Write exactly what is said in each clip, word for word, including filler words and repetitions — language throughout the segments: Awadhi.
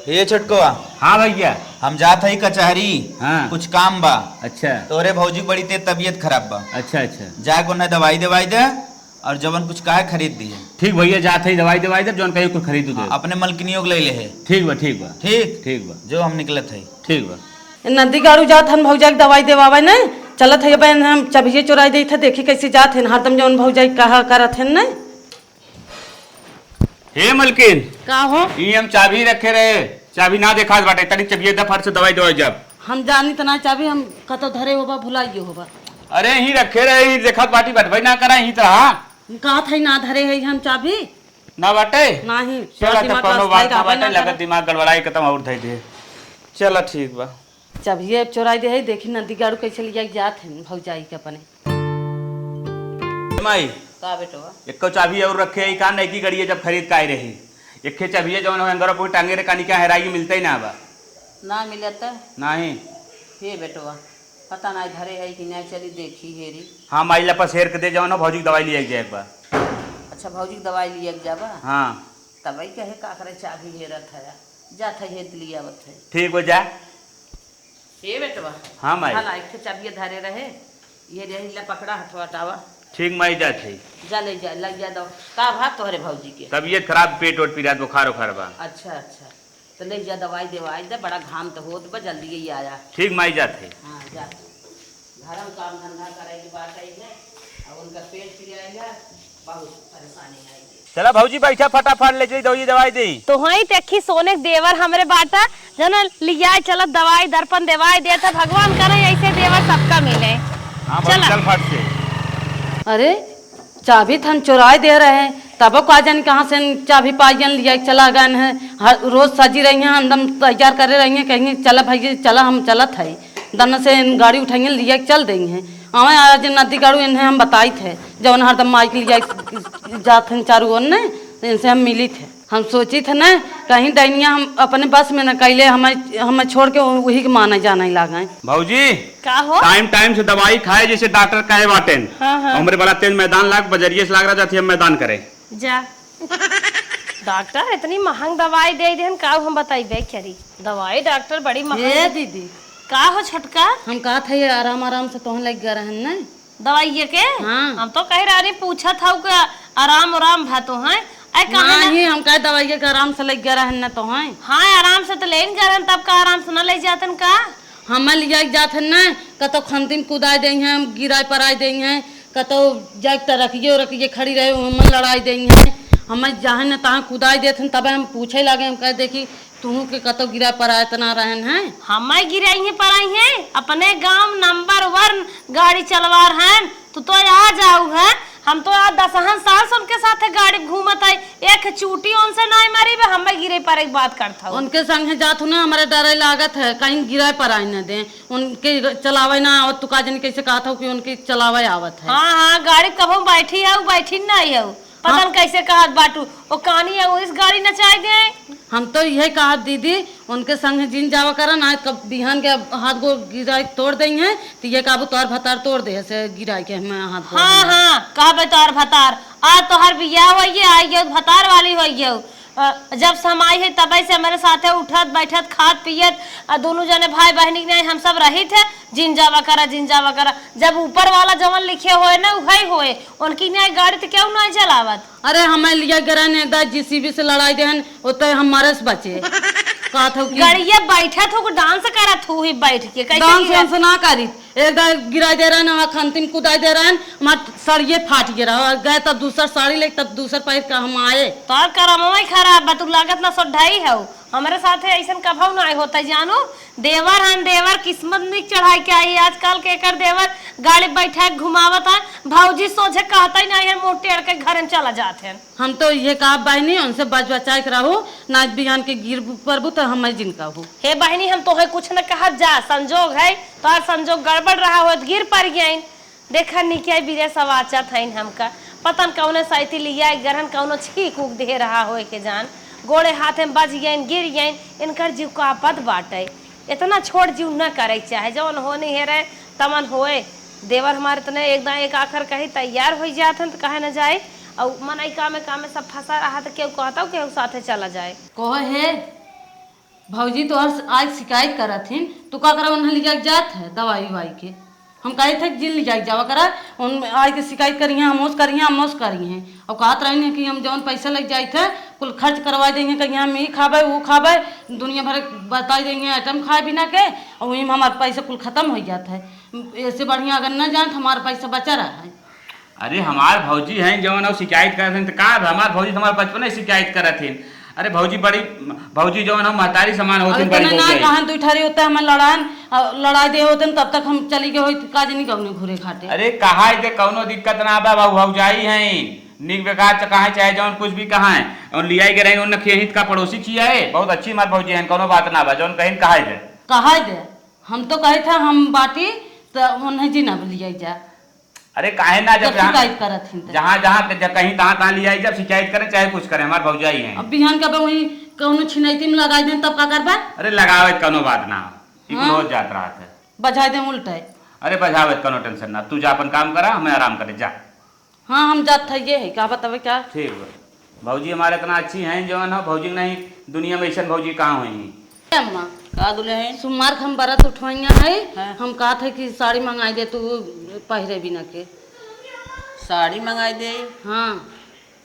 हे छोटकवा। हाँ भैया। हम जात हई कचहरी। हाँ। कुछ काम बा। अच्छा। तोरे भौजी के बड़ी तेज तबीयत खराब बा। अच्छा, अच्छा। जाके उन्हें दवाई दवाई दे और जवन कुछ कहे खरीद दिए। ठीक भैया, जात हई दवाई दवाई दे, जवन कहे कुछ खरीद दे। हाँ, अपने मलकिनियों के ले ले है। ठीक बा, ठीक बा। ठीक? ठीक बा। जो हम निकलत हई। ठीक बा। नदी गाड़ू जात हन भौजाई के दवाई देवावे नहीं। चलत है बहन, हम चबिये चोराई देत है, देखी कैसे जात हन, हरदम जवन भौजाई कहा करत हन नहीं। हे मलकिन, का हो? ई हम चाबी रखे रहे, चाबी ना देखात बाटे, तनी चबिये द फट से दवाई देवाई जाब। हम जानी त ना चाबी, हम कतो धरे होबा, भुलाइयो होबा। अरे, यहीं रखे रहे, यहीं देखत बाटी, बटवाई ना करा, यहीं त रहा। हम कहत है ना धरे है हम चाबी। ना बाटे? नाही, चला, तोरा तब दिमाग कौनो बात ना बाटे, लगत दिमाग गड़बड़ाई, कतम और धई दे। चला, ठीक बा। चाबिये चोराई दे है, देखी नदी गाड़ू कैसे लिया जात है भौजाई के अपने। माई, का बेटवा? एको चाबी और रखे है, का नई की गड़िया जब खरीद के आए रही, एके चाबिये जवन हो अंगरा कोई टांगे रे कानी क्या हेराई मिलता ही ना बा। ना मिलत? नाही। हे बेटवा, पता ना धरे है कि ना, चली देखी हेरी। हाँ माई, ला पसेर के दे जवन हो, भौजी के दवाई लिया जाए एक बार। अच्छा, भौजी के दवाई लिया के जाबा? हाँ। तबई कहे का करे चाबी हेरत है, जात है हेत लियावत है। ठीक हो जा। हे बेटवा। हाँ माई। भला एक ठे चाबिया धरे रहे, ये रही, ले पकड़ा, हथवा टावा। ठीक माई, जात है। जा ले जा, लग जा दो। का भा तोहरे भौजी के? तबीयत खराब, पेट ओट पीरात, बुखार उखार बा। अच्छा, अच्छा। तो ले जा दवाई देवाई दे, बड़ा घाम तो होत बा, जल्दी ही आया। ठीक माई, जात है। हाँ, जा। घर में काम धंधा करे के बात आई है, अब उनका पेट पिराई है, बहुत परेशानी आई है। चला भौजी, बैठा, फटाफट ले जाई दवाई दवाई दे। तो हई देखी सोने के देवर हमरे बाटा, जन लिया चलत दवाई दर्पण देवाई देत है। भगवान करे ऐसे देवर सबका मिले। हाँ भौजी, चला। चल फट से। अरे, चाबी थन चोराए दे रहे हैं, तब का जान कहाँ से चाबी पाइयन लिया के चला गए हैं। हर रोज सजी रही हैं, हरदम तैयार करे रही हैं, कहेंगे चला भैया चला, हम चलत है, दन से इन गाड़ी उठाइए लिया के चल देंगे हैं। आवे आज नदी गाड़ू इन्हें हम बताई थे, जवन हरदम माई के लिया जात हैं चारू ओर ने, तो इनसे हम मिली थे। हम सोची थे ना, कहीं डैनिया हम अपने बस में न कैले, हमें, हमें छोड़ के वही के माने जाने लागे। भौजी, का हो? टाइम टाइम से दवाई खाए, जैसे डॉक्टर कहे बाटेन। हाँ, हाँ। हमरे बड़ा तेज मैदान लाग, बजरिए से लाग रहा, जाती हम मैदान करे। जा। डॉक्टर इतनी महंग दवाई दे देहन, का हम बताइबे करी? दवाई डॉक्टर बड़ी महंग। ए दीदी। का हो छोटका? हम कहत है ये आराम आराम से तोहन लग गए रहन ना। दवाइये के? हाँ। हम तो कह रहे पूछत हऊ का आराम आराम भा तो हैं। ऐ कहे ना। नहीं, हम कहे दवाइये के आराम से लग गए रहन ना तो हैं। हाँ, आराम से तो लेन गए रहन, तब का आराम से ना ले जातन का? हमें लिया के जात है ना, कतो खंतिन कुदाई देई हैं, हम गिराई पराई देई हैं, कतो जाए टरकिए उरकिए खड़ी रहे, हमें लड़ाई देई हैं, हमें जहाँ न तहाँ कुदाई देत हैं। तब हम पूछे लागे, हम कहे देखी तुहू के कतो गिराई पराई इतना रहन हैं। हमें गिराई हैं पराई हैं, अपने गांव नंबर वन गाड़ी चलवार हैं, तू तो आ जाऊ है। हम तो आज दसहन साल से उनके साथे गाड़ी घूमत है, एक चूटी उनसे नाई मारी बे, हमें गिरे परे की बात करत हऊ। उनके संगे जात हूँ ना, हमारे डरे लागत है कहीं गिरे पराई न दे, उनके चलावे ना आवत, तू का जानी कैसे कहत हऊ कि उनके चलावे आवत है। हाँ, हाँ, गाड़ी कबहू बैठी हऊ, बैठी नाई हऊ, पता हाँ। न कैसे कहत बाटू, ओ कानी है, वो इस गाड़ी नचाई दे। हम तो यह कहत दीदी, उनके संग जिन जावा करा, ना कब बिहान के हाथ गोड़ गिराई तोड़ देई हैं, तो ये काबू तोर भतार तोड़ दे, ऐसे गिराई के हमें हाथ गोड़ हाँ, हमें। हाँ, कहबे तोर भतार, आ तोहर बियाह होइए, आई गयो भतार वाली होइए। अ, जब से हम आई है, तबे से हमारे साथे उठत, बैठत, खात, पियत, आ दोनों जने भाई बहनी के नहीं हम सब रहित है, जिन जावा करा, जिन जावा करा। जब ऊपर वाला जवन लिखे होए ना, उहई होए, उनकी नहीं गाड़ी तो क्यों नहीं चलावत? अरे, हमें लिया गरन एक दाई जीसीबी से लड़ाई देहन, ओते हम मरे से बचे। कहत हऊ कि गड़िया बैठत हो, डांस करत हो ही बैठ के, कैसे डांस गिरा? वांस ना करी। एक दाई गिराई दे रहन, हमार खंतिन कुदाई दे रहन, हमार सड़िए फाट गए रहा। गए तब दूसर साड़ी लेके, तब दूसर पहिर के हम आए। तोर करमवा ही खराब बा, तू लागत ना सोढ़ाई हऊ। हमरे साथे ऐसन कभऊ ना होता जानू। देवर हन, देवर किस्मत निक चढ़ाई के आई। आजकल के एकर देवर गाड़ी बैठा के घुमावत है, भौजी सोझे कहता ही नहीं है, मुंह टेढ़ के घरे में चला जात है। हम तो ये कहा बहनी, उनसे बच बचाए के रहू, ना बिहान के गिर परबू तो हमें जिन कहू। हे बहनी, हम तोहे कुछ न कहत जा, संजोग है, तोहार संजोग गड़बड़ रहा होत, गिर पड़ गइन। देखा निकिया बीरे सवाचत हइन हमका, पता न कौने साइती लिया गरहन, कौनो छीक उक दे रहा होए के जान, गोड़े हाथे में बज गइन, गिर गइन, इनकर जीव कांपत बाटे। इतना छोट जीव न करे के चाहे, जवन होनी हेरे तमन होए। देवर हमारे तने एक दाएं एक आखर कही तैयार होई जात हन, त कहे न जाए। अउ मनई कामे कामे सब फंसा रहा, त केहू कहता, केहू साथे चला जाए। कहो हे, भौजी तो हर आज शिकायत करत हिन, तू का करा उन्हें लिजाके जात है दवाई उवाई के। हम कहे थे जिन लिजाके जावा करा, उन आज के शिकायत करी हैं, हमोस करी हैं, हमोस करी हैं। और कहत रही हैं कि हम जौन पैसा लग जाइत है, कुल खर्च करवा देंगे, कहीं हम ई खाबे, वो खाबे, दुनिया भर बताई देंगे आइटम खाए बिना के, और वही में हमार पैसा कुल खत्म हो जात है। ऐसे बढ़िया अगर न जान तो हमार पैसा बचा रहा है। अरे हमार भौजी हैं जौन और शिकायत करत हैं, तो का अब हमार भौजी तो हमार बचपन से शिकायत करत हैं। अरे भौजी बड़ी, भौजी जौन हम महतारी समान होत और हैं, बड़ी इतना ना भौजाई। कहाँ दुई ठारी होता है, हमें लड़ान, अ, लड़ाई दे होते हैं, तब तक हम चली गए होई, का जनी कौनो घूरे खाटे। अरे कहा दे, कौनो दिक्कत ना बा, भौ-, भौजाई हैं, निक बेकार च कहा चाहे जौन कुछ भी कहा है, और लियाई के रही उन खियहित का पड़ोसी खिया है, बहुत अच्छी हमार भौजी हैं, कौनो बात ना बा, जौन कहीं कहा दे। कहा दे, हम तो कहे था हम बाटी, तो उन्हें जी ना लियाई जा। अरे काहे ना, जब जब जहाँ, शिकायत करत हिन त। जहाँ, जहाँ के, जब कहीं तहाँ, तहाँ लियाई, जब शिकायत करें, चाहे कुछ करें, हमार भौजाई हैं। अब बिहान का बा वही कौनो छिनैती में लगाई दें, तब का करबा? अरे लगावे त कौनो बात ना, ई कुल हाँ। हो जात रहत है। बजाय दें उल्टे। अरे बजावे त कौनो tension ना, तू जा अपन काम करा, हमें आराम करे, जा। हाँ, हम जात है, ये है, का बतावे क्या? ठीक बा। भौजी हमारे इतना अच्छी हैं, जौन हो, भौजी के नहीं, दुनिया में ऐसन भौजी कहाँ हुई हैं? ए अम्मा, का दुल्हन? सोमवार के हम व्रत उठवइया है, हाँ। हम कहत है कि साड़ी मंगाई दे तू पहिरे बिना के। साड़ी मंगाई दे? हाँ,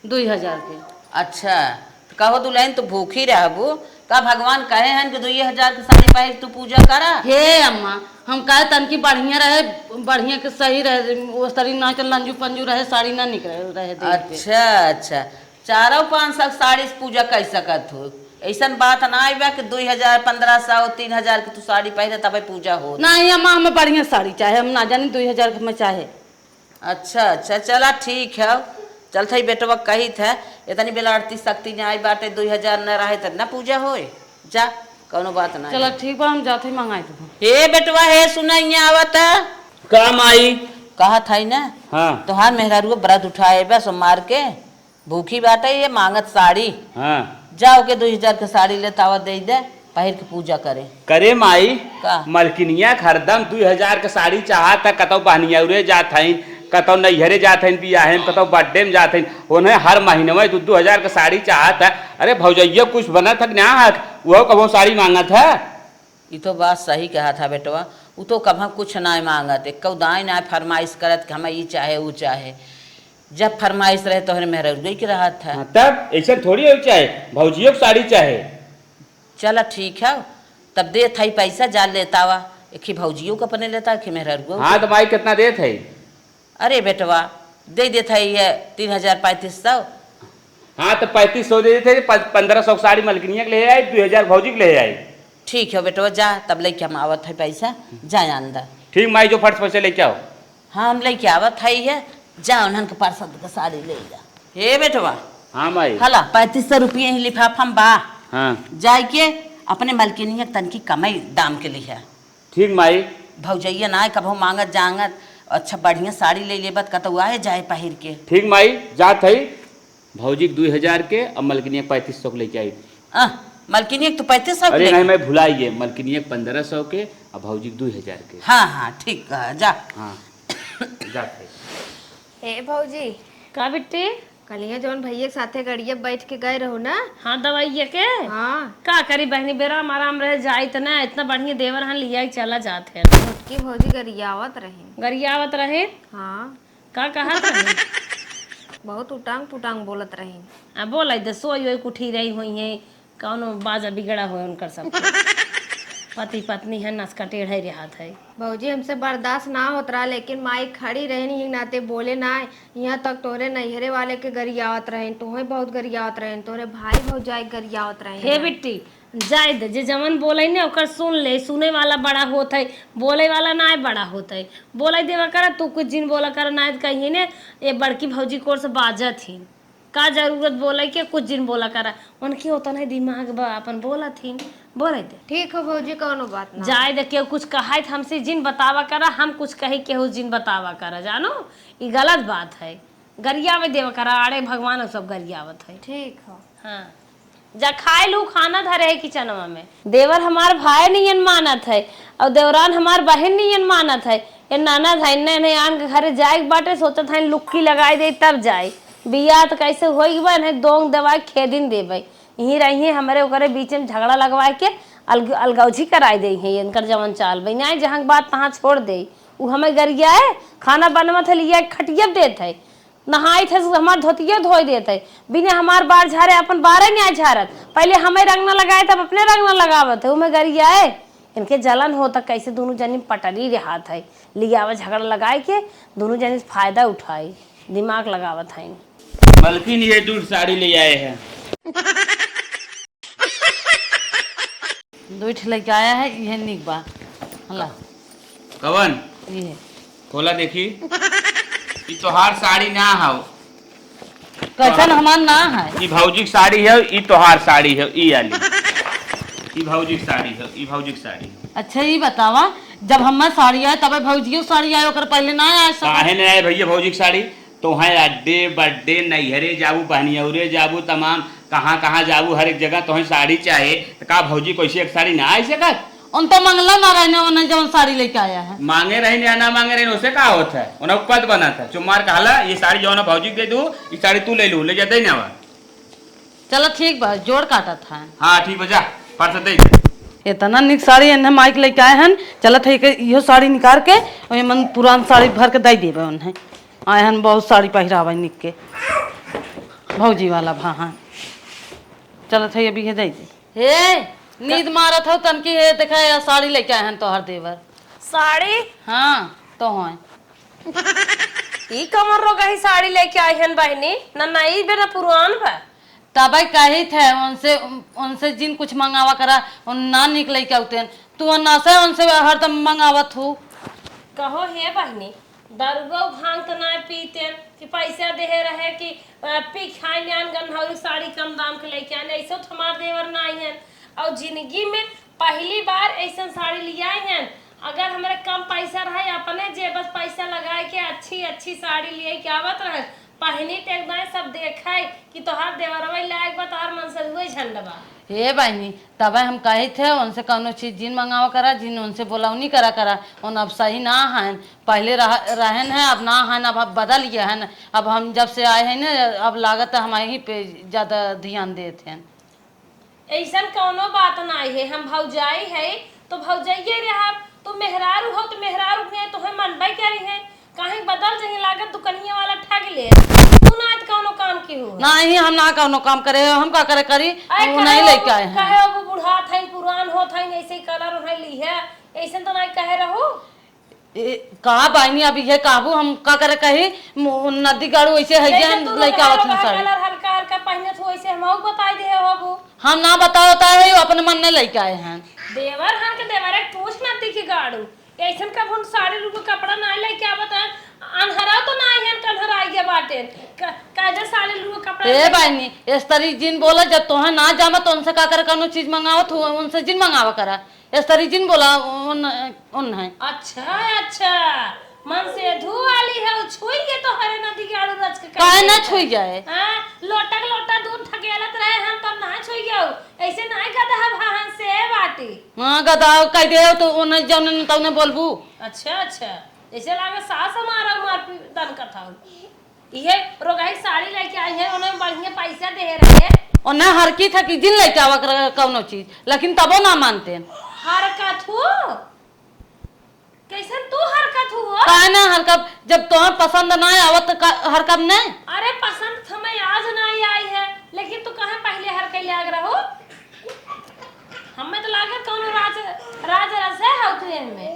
दुई हजार के। अच्छा, तो कहो दुल्हन, तू भूखी रहबू? का भगवान कहे हैं कि दुई हजार के साड़ी पहिर तू पूजा करा? हे अम्मा, हम कहे तनकी बढ़िया रहे, बढ़िया के सही रहे, वो साड़ी ना के लंजू पंजू रहे, साड़ी ना निकले रहे देह पे। अच्छा, अच्छा, चारों पाँच सौ के साड़ी से पूजा कर सकत हो। ऐसन बात ना आइबा कि दुई हजार, पन्द्रह सौ, तीन हजार के तू साड़ी पहिरे तबे पूजा हो। नहीं अम्मा, हमें बढ़िया साड़ी चाहे, हम ना जानी दुई हजार के हमें चाहे। अच्छा, अच्छा, चला ठीक है, चलत है बेटवा कहित है, इतनी बेला आरती शक्ति न आई बाटे, दुई हजार न रहे त न पूजा होए, जा, कौनो बात ना चला है। ठीक बा, हम जात है मंगाई देबो। हे बेटवा, हे सुना, इहाँ आवत है। का माई? कहत है ना, हाँ। तोहार मेहरारू व्रत उठाए बा सोमवार के, भूखी बाटे, ये मांगत साड़ी। हाँ। जा ओके दुई हजार के साड़ी लेत आवा, दे दे, पहिर के पूजा करे। करे माई, का? मलकिनिया के हरदम दुई हजार के साड़ी चाहत है, कतौ बहनियौरे जात हईन, कतौ नैहरे जात हईन बियाहे में, कतौ birthday में जात हईन, उन्हें हर महीनवे दू दू हजार के साड़ी चाहत है। अरे भौजैया कुछ बनत है कि ना है, उहो कबो साड़ी मांगत है? ई तो बात सही कहत है बेटवा, उ तो कभा कुछ ना मांगत, एक्कौ दाई ना फरमाइश करत कि हमें ई चाहे, उ चाहे। जब फरमाइश रहे तोहरे मेहरारू के रहत है। हाँ, तब ऐसन थोड़ी हो चाहे, भौजियो के साड़ी चाहे। चला ठीक है, तब देत हई पैसा, जा लेत आवा, एक ही भौजियो के अपने लेता, एक ही मेहरारुओ के। हाँ, तो माई कितना देत है? अरे बेटवा, दे देत हई ये तीन हजार पैंतीस सौ। हाँ, तो पैंतीस सौ दे देत है, प-, पन्द्रह सौ के साड़ी मलकिनिया के ले आई, दुई हजार भौजी के ले आई। ठीक है बेटवा, जा, तब लेके हम आवत है पैसा, जा आन दा। ठीक माई, जो फट से पैसा लेके आओ। हाँ, हम लेके आवत हई है, जा उन्हन के पसंद के साड़ी ले जा। हे बेटवा। हाँ माई। हला, पैंतीस सौ रुपये ही लिफाफा में बा। हाँ। जाए के अपने मलकिनिया के तनकी कमाई दाम के लिहा। ठीक माई। भौजैया ना कभो मांगत जांगत, अच्छा बढ़िया साड़ी ले लेबत कतौ आए जाए पहिर के। ठीक माई, जात हई। भौजी के दुई हजार के, अब मलकिनिया के पैंतीस सौ के लेके आई। आ, मलकिनिया के तो पैंतीस सौ के अरे ले। नहीं, मैं भुलाई गए, मलकिनिया के पन्द्रह सौ के, अब भौजी के दुई हजार के। हाँ, हाँ, ठीक कहा, जा। हाँ, जात है। ए भौजी। का बिट्टी? कलिया जौन भैया के साथे गड़िया बैठ के गए रहो ना? हाँ, दवाइया के? हाँ। का करी बहनी, बेराम आराम रहे जाई त ना, इतना बढ़िया देवर हन लिया चला जात है। छोटकी भौजी गरियावत रही। गरियावत रहे? हाँ। का कहत रही? बहुत उटांग पुटांग बोलत रही। आ, बोलाई दे, सोई ओई कुठी रही हुई है, कौनो बाजा बिगड़ा होए उनकर सबके। पति पत्नी है, नस का टेढ़ ही रहत है। भौजी, हमसे बर्दाश्त ना होत रहा, लेकिन माई खड़ी रहनी ही नाते बोले ना। यहाँ तक तोरे नैहरे वाले के गरियावत रहेन, तोहे बहुत गरियावत रहेन, तोरे भाई भौजाई गरियावत रहेन। हे बिट्टी, जाए दे, जे जवन बोले ने ओकर सुन ले, सुने वाला बड़ा होत है, बोले वाला ना बड़ा होत है। बोले देवा करा, तू कुछ जिन बोला करा, ना कहिए ने, ये बड़की भौजी कोर से बाजत ही। का जरूरत बोले के, कुछ जिन बोला करा। उनके होता नहीं दिमाग बा, अपन बोलत ही, बोले दे। ठीक हो भौजी, कौनो बात ना। जाए दे, केहू कुछ कहाई त हमसे जिन बतावा करा, हम कुछ कही केहू जिन बतावा करा, जानो, ई गलत बात है। गरियावे देवा करा, आड़े भगवान और सब गरियावत है। ठीक हो। हाँ। जा खाए लू खाना धरे है किचनवा में। देवर हमार भाई नियन मानत है और देवरान हमार बहन नियन मानत है। ये ननद है, इन्ने, इन्ने आन के घरे जाए के बाटे, सोचत है लुक्की लगाई दे तब जाए। बियाह त कैसे होई बा, इन्हें दोंग दवाई खेदिन देबे। यहीं रहिए हमरे ओकरे बीच में झगड़ा लगवाए के, अलग-, अलगौझी कराई देई है, इनकर जवन चाल बा। नाहीं, जहाँ के बात तहाँ छोड़ देई। उ हमें गरियाए, खाना बनवत है, लिया के खटिया पे देत है, नहाइत है, हमार धोतिया धोई देत है, बिना हमार बार झारे अपन बारे नाहीं झारत। पहिले हमें रंग न लगाए, तब अपने रंग न लगावत है, उमें गरियाए। इनके जलन होता, कैसे दुनू जनी पटरी रहत है, लियावे झगड़ा लगाए के दुनू जनी से फायदा उठाई, दिमाग लगावत है। मलकिन, ये दूर साड़ी ले आए हैं। दुइ ठे लइके आया है, इहे नीक बा। हला। कवन? इहे। खोला देखी। ई तोहार साड़ी ना हव। कैसन हमार ना है? ई भौजी के साड़ी है, ई तोहार साड़ी है, ई आली। ई भौजी के साड़ी है, ई भौजी के साड़ी है। अच्छा, ई बतावा, जब हमार साड़ी आए, तबे भौजियो के साड़ी आए, ओकर पहिले ना आए सब? काहे ना आए भैया भौजी के साड़ी? तोहें अड्डे, बड्डे, नैहरे जाबू, बहनियौरे जाबू, तमाम कहाँ, कहाँ जाबू, हर एक जगह तोहें साड़ी चाहे, त का भौजी कैसे एक साड़ी ना आई सकत? उन तो मंगला ना रहने, उन्हें जौन साड़ी लेके आया है। मांगे रही या ना मांगे रही, उसे का होत है? उन्हें पद बनत है। चुप मार कहला, ये साड़ी जौन भौजी के दे दू, ये साड़ी तू ले लू, ले जाते ही ना बा। चलो ठीक बा, जोड़ काटत है। हाँ, ठीक बा, जा, फरसत दे दे। इतना निक साड़ी इन्हें माइक लेके आए हन, चलत है कि इहो साड़ी निकाल के, ओए मन पुरान साड़ी भर के दे देबे उन्हें। आए हन बहुत साड़ी पहिरावे निक के, भौजी वाला भा, हाँ। चलत है, अभी ये दे दे। हे, नींद मारत हो तनकी, हे देखा, या साड़ी लेके आए हन तोहर देवर। साड़ी? हाँ, तो हैं। ई कमर रोगही साड़ी लेके आई हन बहिनी, ना नई बे ना पुरान बा। तबे कहित है, उनसे, उनसे जिन कुछ मंगावा करा, उन ना निक लेके आउते हैं। तू उन्ना से उनसे हरदम मंगावत हूँ। कहो हे बहिनी, दारुआ भांग तो ना पीते कि पैसा देहे रहे कि, अ, पी खाए ल्यान गन्हौरी साड़ी कम दाम के लेके आने, ऐसे तो हमार देवर ना आई हैं। और जिंदगी में पहली बार ऐसन साड़ी लियाए हैं। अगर हमरे कम पैसा रहे, अपने जेब से पैसा लगाए के अच्छी अच्छी साड़ी लिए के आवत रहे, पहनी तो एकदम सब देखे कि तोहार देवरवा लायक बा, तोहार मनसरुआ झंड बा। हे बहिनी, तबे हम कही थे, उनसे कौनो चीज जिन मंगावा करा, जिन उनसे बोलौनी करा करा, उन अब सही ना हैं। पहले रह-, रहन है, अब ना हैं, अब, अब बदल गया है। अब हम जब से आए हैं ना, अब लागत है हम यहीं पे ज्यादा ध्यान देत हैं। ऐसन कौनो बात नाई है, हम भौजाई है तो भौजाइये रहब, तो मेहरारू हो तो मेहरारू के तोहे मनबे करी है, काहे बदल जही लागत दुकनिया वाला ठग ले, तू ना तो कौनो काम की हो। नहीं, हम ना कौनो काम करे, हम का करे करी, आए वो कहे नहीं वो लेके आए हैं। कहे वो बुढ़ा था, पुरान हो था, ऐसे कलर उन्हें ली है, ऐसन तो नहीं कहे रहू। ए, का बहिनी, अब इहे कहबू, हम का करे कही, मु-, नदी गाड़ू ऐसे है, जैसे हम तू लइका आवत हैं साड़ी। कलर हल्का हल्का पहनत हो, ऐसे हम बताई दे हो बाबू। हम ना बताओ, होता है, वो अपने मन ने लइका आए हैं। देवर हन के देवर एक पूछ नदी के गाड़ू, ऐसन कभू साड़ी लुगो कपड़ा ना लेके आवत है, अनहरा तो ना है, कन्हराई के बाटे, क-, कायदे साड़ी लुगो कपड़ा ए लेके बहिनी, इस तरी जिन बोला, जब तोहे ना जामा तो उनसे का करे, कौनो चीज मंगावत हो, उनसे जिन मंगावा करा। इस तरी जिन बोला, उन, उन है। अच्छा, अच्छा, मन से धू वाली है, उ छुई के तो हरे नदी के आड़ू रच के काहे ना छुई जाए? हाँ, लोटा के लोटा दूध ठकेलत रहे हम, तब ना छुई गयो। ऐसे ना गधा भाहन से बाटी। हाँ, गधा कह दे तो उन्हें जौन तौने बोलबू। अच्छा, अच्छा, ऐसे लागे सास हमारा मार पी-, दन कथा हो। इहे रोगाई साड़ी लेके आई है, उन्हें बढ़िया पैसा दे रहे। उन्हें हरकी था कि जिन लेके आवा कर कौनो चीज, लेकिन तबो ना मानते। हरकत हो? कैसन तू हरकत हो? काहे ना हरकत? जब तोहर पसंद ना आवत तो का-, हरकत नहीं? अरे पसंद तो हमें आज ना आई है, लेकिन तू कहाँ पहले हरके लाग रहो? हमें तो लागत कौनो राज, राज रस है हौ तू एमे।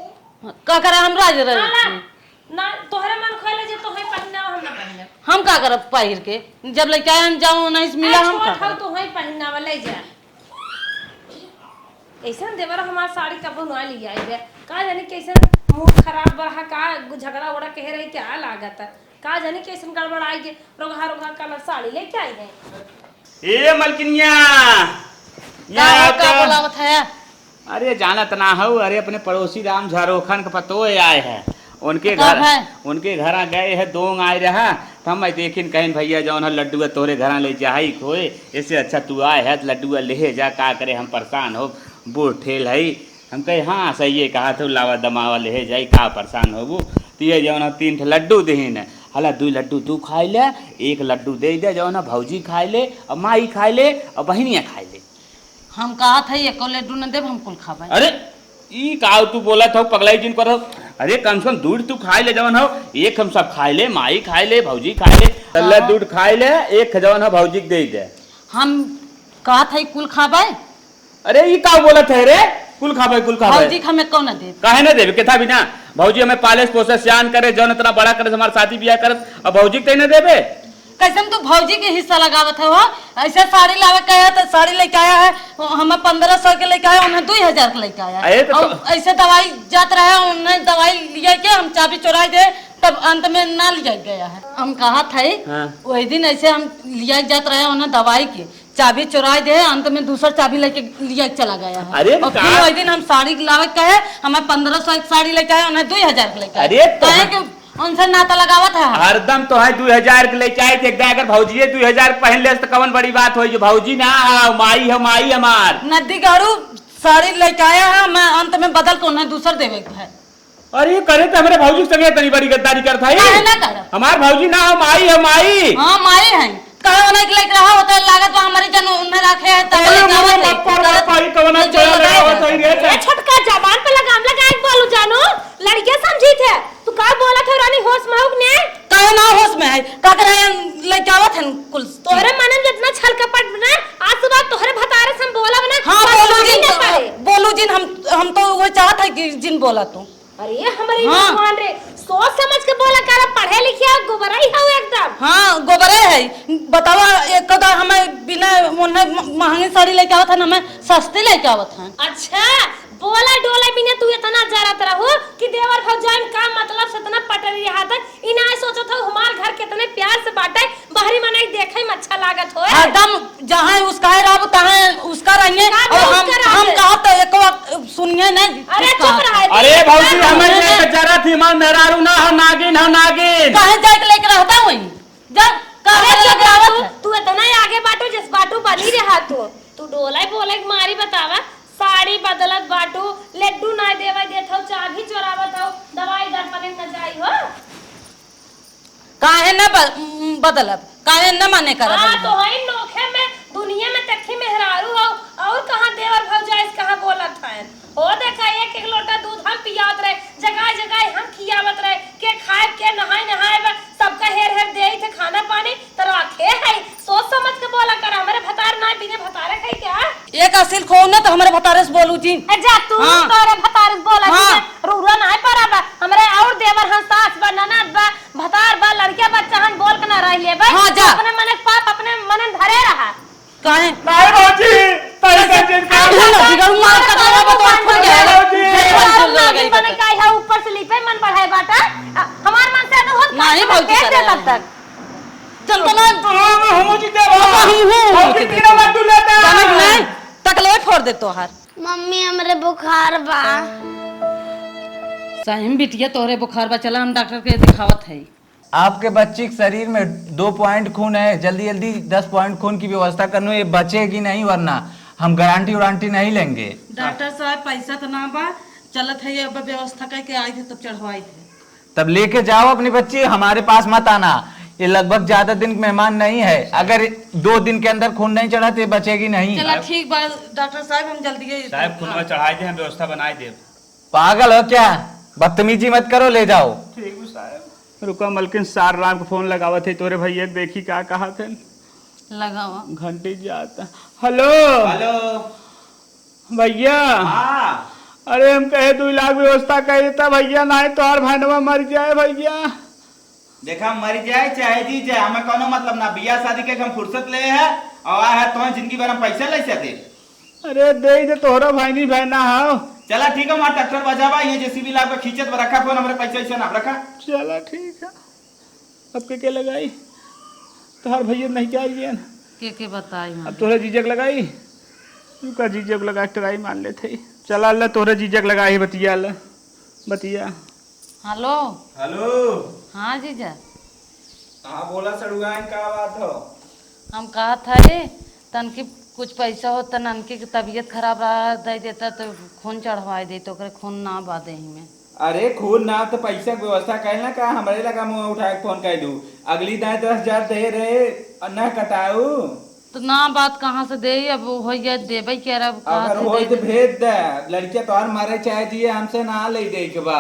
का करे हम राज रहे हाँ, ना। छी? ना, तोहरे मन खोले जे तोहे पहिनावा, हम ना पहिनब। हम का करब पहिर के? जब लइका आयन जाओ नहीं से मिला, अरे हम छोट का हौ, करब? तोहे पहिनावा ले जा। ऐसन देवर हमार साड़ी कबो ना लियाई बे। का जानी कैसन मूड खराब बा, का झगड़ा उगड़ा कहे रही, क्या लागत है? का जानी कैसन गड़बड़ाई के रोगहा रोगहा कलर साड़ी लेके आई है। ए मलकिनिया, का यहाँ हो, का का? बोलावत है? अरे जानत ना हौ, अरे अपने पड़ोसी राम झारोखन के पतोह आए है, उनके तो घर, कब है? उनके घरा गए है, दोंग आए रहा, तो हम देखिन कहिन भैया जौन है लड्डू है तोरे घरा ले जाई खोए, इससे अच्छा तू आए है तो लड्डू लेहे जा, का करे हम परेशान हो, बूढ़ ठेल है। हम कहे हाँ सही है, कहा थे लावा दमावा लेहे जाई, का परेशान होबू। तो ये जौन है तीन ठे लड्डू देहिन है, हला दुई लड्डू तू खाई ले, एक लड्डू दे दे जौन है भौजी खाई ले, और माई खाई ले, और बहिनिया खाई ले। हम कहत हई, एको लड्डू न देब, हम कुल खाबे। अरे, ई का तू बोलत हौ, पगलाई जिन करत हौ? अरे, कम से कम दूध तू खाइ ले, जवन हौ, एक हम सब खाइ ले, माई खाइ ले, भौजी खाइ ले, तल्ला हाँ। दूध खाइ ले, एक जवन हौ, भौजी के दे दे। हम कहत हई, कुल खाबे। अरे, ई का बोलत है रे? कुल खाबे, कुल खाबे। भौजी के हम एको न देब। काहे न देबे? केथा बिना? भौजी हमें पाले पोसे, सियान करे, जौन इतना बड़ा करे, हमार शादी बियाह करत, अब भौजी के तै न देबे? कैसन तू भौजी के हिस्सा लगावत है हो? ऐसे साड़ी लावे कहे तो साड़ी लेके आया है, हमें पन्द्रह सौ के लेके आया, उन्हें दो हजार के लेके आया। अरे तो और तो ऐसे दवाई जात रहे, उन्हें दवाई लिया के हम चाबी चुराई दे, तब अंत में ना लिया गया है। हम कहत है, हाँ। वही दिन ऐसे हम लिया जात रहे, उन्हें दवाई के चाबी चुराई दे, अंत में दूसर चाबी लेके लिया चला गया है। अरे और का? फिर वही दिन हम साड़ी लावे कहे, हमें पन्द्रह सौ एक साड़ी लेके आया, उन्हें दो हजार के लेके आया। अरे तो कहे हम कि उनसे नाता लगावत है। हरदम तो है दू हजार के लेके आए थे, एक दाईं अगर भौजिये दू हजार पहन लेस तो कवन बड़ी बात होई, जो भौजी ना हो, माई हो, माई हमार। नदी गाड़ू साड़ी लेके आया है, मैं अंत में बदल के उन्हें दूसर देवे के है। अरे करे तो हमरे भौजी के संगे इतनी बड़ी गद्दारी करत है। काहे ना करब? हमार भौजी ना हो, माई हो, माई। हाँ, माई है। कहे उन्हें के लेके रहा होता है, लागत बा हमारी जन उन्हें रखे है, तब अरे लेके आवत है। मत पर, मत पर, कवन जो चला लगावत है रे। ए, छोटका जबान पे लगाम लगा के बोलू जानू, लड़किया समझी थे। तू का बोलत है रानी, होश में हो कि नहीं? काहे ना होश में है? का करे लइकावत हन कुल? तोहरे मन में जितना छल कपट ना, आज के बाद तोहरे भतारे से हम बोलब ना, हाँ, बस बोलू बोली जिन, ना पाए। बोलू जिन, हम, हम तो वो चाहत है कि जिन बोला तू। अरे हमरे हाँ। भगवान रे, सोच समझ के बोला कर, पढ़े लिखे और गोबराई हो एकदम। हाँ, गोबरे है। बतावा, एक तो हमें बिना ओन्हे म-, महंगी साड़ी लेके आवत है, हमें सस्ती लेके आवत है। अच्छा, बोला डोला बिना तू इतना जरत रहो कि देवर भौजाई में का मतलब से इतना पटरी रहा था। ई ना सोचत हो हमार घर कितने प्यार से बाटे, बाहरी मनई देखे में अच्छा लागत होए। हरदम जहाँ उसका है रहब, तहाँ उसका रहिए। का और हम, उसका रहे? हम कहब तो एको वक्त सुनिए नहीं, अरे कुछ चुप कहब। रहे। अरे भौजी, अरे हमें नहीं, लेके नहीं। जरा थी, हमार मेहरारू ना हो, नागिन हो, नागिन। कहे जाए के लेके रहता हुई? जा, अरे कहे चुप लेके रहो आवत तू, है? तू इतना ही आगे बाटू, जिस बाटू बनी रहा तू। तू डोले बोले के मारी बतावा, साड़ी बदलत बाटू, लड्डू ना देवे देत हो, चाभी चोरावत हो, दवाई दर्पण न जाई हो। काहे न ब-, बदलब? काहे न माने करब हाँ, हम? तो हई नोखे में, दुनिया में तखी मेहरारू हो, और कहाँ देवर भौजाई से कहाँ बोलत है? ओ देखा, एक एक लोटा दूध हम पियावत रहे, जगह जगह हम खियावत रहे, के खाए, के नहाए, नहाए बा, सबका हेर हेर देई थे खाना पानी, तो राखे है। सोच समझ के बोला कर, हमरे भतार ना बिने भतारे खाई क्या? एक असिल खो न तो हमरे भतारे से बोलू जी। ए, जा तू हाँ। तोरे भतारे से बोला हाँ। जी, रउरा ना पारा बा, हमरे और देवर हन, सास बा, ननद बा, भतार बा, लड़के बच्चा हन, बोल के ना रह लेबे। हाँ, जा। अपने मने के पाप अपने मने धरे रहा। काहे? नहीं भौजी, तई कैसे? का जिद कर? अरे ना, बिगड़ मार का दावा बा, तो फूल गया। भौजी। फिर बड़ी जोर लगे बने बता। का है ऊपर से लिपे मन बढ़ाए बाटा। आ, हमार मन से तो होत नहीं, का भौजी फेंक कर दे रहा तब है। तक। चल तो ना। तो हम, हम जी दे बाबा। हम हूँ, भौजी हूँ, तीनों बार तू लेता। जाने के नहीं, तकले फोड़ दे तोहार। मम्मी, हमरे बुखार बा। सही में बिटिया, तोहरे बुखार बा, चला हम डॉक्टर के दिखावत है। आपके बच्ची के शरीर में दो पॉइंट खून है, जल्दी जल्दी दस पॉइंट खून की व्यवस्था करनो, ये बचेगी नहीं, वरना हम गारंटी वारंटी नहीं लेंगे। डॉक्टर साहब, पैसा तो ना बा, चलत है ये, अब व्यवस्था करके आई थे तब चढ़वाई थे। तब लेके जाओ अपनी बच्ची, हमारे पास मत आना, ये लगभग ज्यादा दिन की मेहमान नहीं है। अगर दो दिन के अंदर खून नहीं चढ़ा तो ये बचेगी नहीं। चला ठीक बा डॉक्टर साहब, हम जल्दी साहब, खून में चढ़ाई दे, हम व्यवस्था बनाई दे। पागल हो क्या? बदतमीजी मत करो, ले जाओ। ठीक बा साहब। रुका मलकिन, सार राम के फोन लगावत है तोरे भैया के, देखी का कहा थे। लगावा। घंटी जाता। हेलो। हेलो। भैया। हाँ। अरे हम कहे दो लाख व्यवस्था कर देता भैया, नहीं तो हर भाईनवा मर जाए भैया। देखा, मर जाए चाहे जी जाए, हमें कौनो मतलब ना। बियाह शादी के हम फुर्सत ले है और आए है तो जिंदगी भर हम पैसा ले से दे। अरे दे दे, तोहरा भाई नहीं भाई ना हो। चला ठीक है, वहाँ ट्रैक्टर बजावा, ये जेसीबी लाग के खींचत बा, रखा फोन, हमरे पैसा वैसा ना रखा। चला ठीक है, अब के के लगाई? तोहर भैया नहीं क्या ये ना। के के बताई हम? अब तोहरे जीजक लगाई, उनका जीजक लगा के ट्राई मान लेते ही। चला ले, तोहरे जीजक लगाई, बतिया ले, बतिया। हेलो। हेलो। हाँ जीजा। हाँ बोला सड़ुआइन, का बात हो? हम कहत हई तनकी कुछ पैसा हो त ननकी के तबीयत खराब रहा, दे देता तो खून चढ़वाई देत, ओकरे खून ना बा देही में। अरे खून ना तो पैसा के व्यवस्था कैल ना, का हमरे लगा मुँह उठा के फोन कर दू, अगली दाएं दस हजार दे रहे और ना कटाऊ। तो ना बात कहाँ से देई, अब होई जाए देबे के, अब कहाँ अगर से होई देई? तो भेज दे, लड़किया तोहार मरे चाहे जिए, हमसे ना ले दे के बा।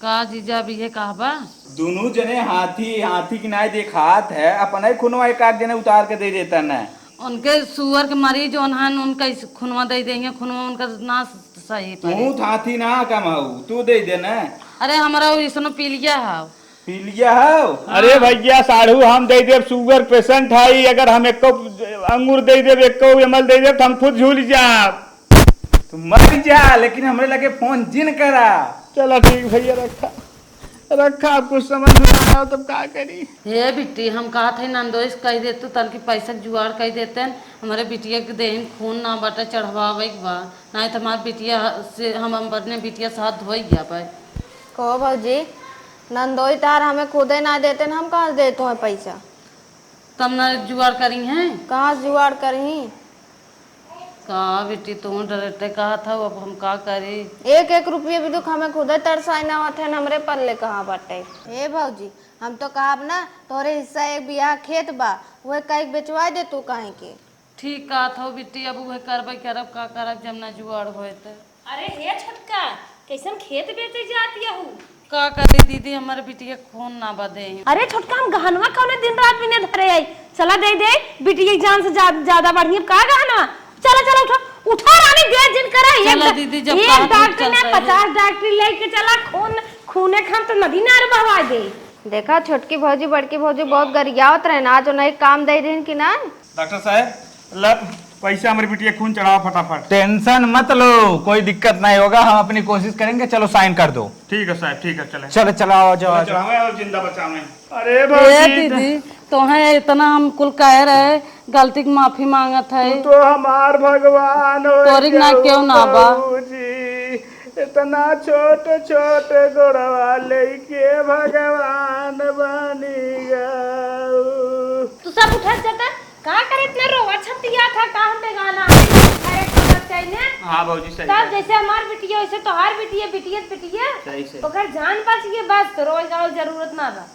का जीजा, अब इहे कहबा? दुनू जने हाथी, हाथी की नाई देखात है, अपने खुनवा एक आध जने उतार के दे देता न। उनके सुअर के मरीज जौन हन, उनका इस खुनवा दे देंगे, खुनवा उनका ना सही पड़े। तू हाथी ना कमाऊ, तू दे दे न। अरे, हमरा उ इसनो पीलिया है। पीलिया है? अरे हाँ। भैया, साढ़ू हम दे देब, sugar patient है, अगर हम एको अंगूर दे देब, एको एमल दे देब, तो हम खुद झूल जाब। तू मर जा, लेकिन हमरे लगे फोन जिन करा। चला ठीक भैया, रखा, रखा, अब कुछ समझ में ना आवा, तब का करी? हे बिट्टी, हम कहत है नंदोई से कह देतू, तनकी पैसा के जुगाड़ कह देते हैं। हमरे बिटिया के देहिन खून ना बाटे, चढ़वावे के बा, नहीं तो हमार बिटिया से, हम, हम अपने बिटिया से हाथ धोई जाबे। कहो भौजी, नंदोई तार हमें खुदे ना देते न, हम कहाँ से देते हैं पैसा? तब ना जुगाड़ करी हैं। कहाँ से जुगाड़ करी? का बेटी, तू डरते कहत हऊ, अब हम का करी? एक एक रुपये भी दुख हमें खुदे तरसाई ना आवत है, हमरे पल्ले कहाँ बाटे। ए भौजी, हम तो कहब ना, तोरे हिस्सा एक बियाह खेत बा, वह कई बेचवा दे तू कहीं के। ठीक कहत हऊ बेटी, अब वह करबे करब, का करब जब ना जुगाड़ होए त। अरे हे छोटका, कैसन खेत बेचे जात यहू? का करी दीदी, हमर बिटिया खून ना बा देहि। अरे छोटका, हम गहनवा कौने दिन रात बिने धरे आई? चला दे दे, बिटिया जान से जा-, ज्यादा बढ़िया का गहनवा? चला, चला, उठा, उठा रानी, दे जिन करा। एक चला ड-, दीदी, जब एक कहा तू डॉक्टर ने चलता है। पचास डॉक्टर लेके चला, खून, खूने खान तो नदी नार बहवा दे। देखा, छोटकी भौजी, बड़की भौजी बहुत गरियावत रहे ना, आज उन्हें काम दे रही कि ना? डॉक्टर साहब, ल, पैसा हमारी बिटिया खून चढ़ावा फटाफट। Tension मत लो, कोई दिक्कत नहीं होगा, हम अपनी कोशिश करेंगे। चलो sign कर दो। ठीक है साहब, ठीक है, चले। चलो, चलो, आओ, जाओ, चलो, आओ। चढ़ावे और जिंदा बचावे। अरे ए भौजी, दीदी, तोहे इतना हम कुल कह रहे, गलती की माफी मांगत है। तू तो हमार भगवान हो तोरी ना जाऊ केहू ना बा। भौजी, इतना छोट छोट गोड़वा लेके भगवान बनी गऊ। तू सब उठत जाता, का करे इतना रोवा छतिया था, का हम बेगाना आदमी, अरे खबर चाहिए। हाँ भौजी, सही तब कहा। जैसे हमार बिटिया, वैसे तोहार बिटिया, बिटिया, बिटिया। सही, सही। ओकर जान बच गई, बस रोवे गावे जरूरत ना बा।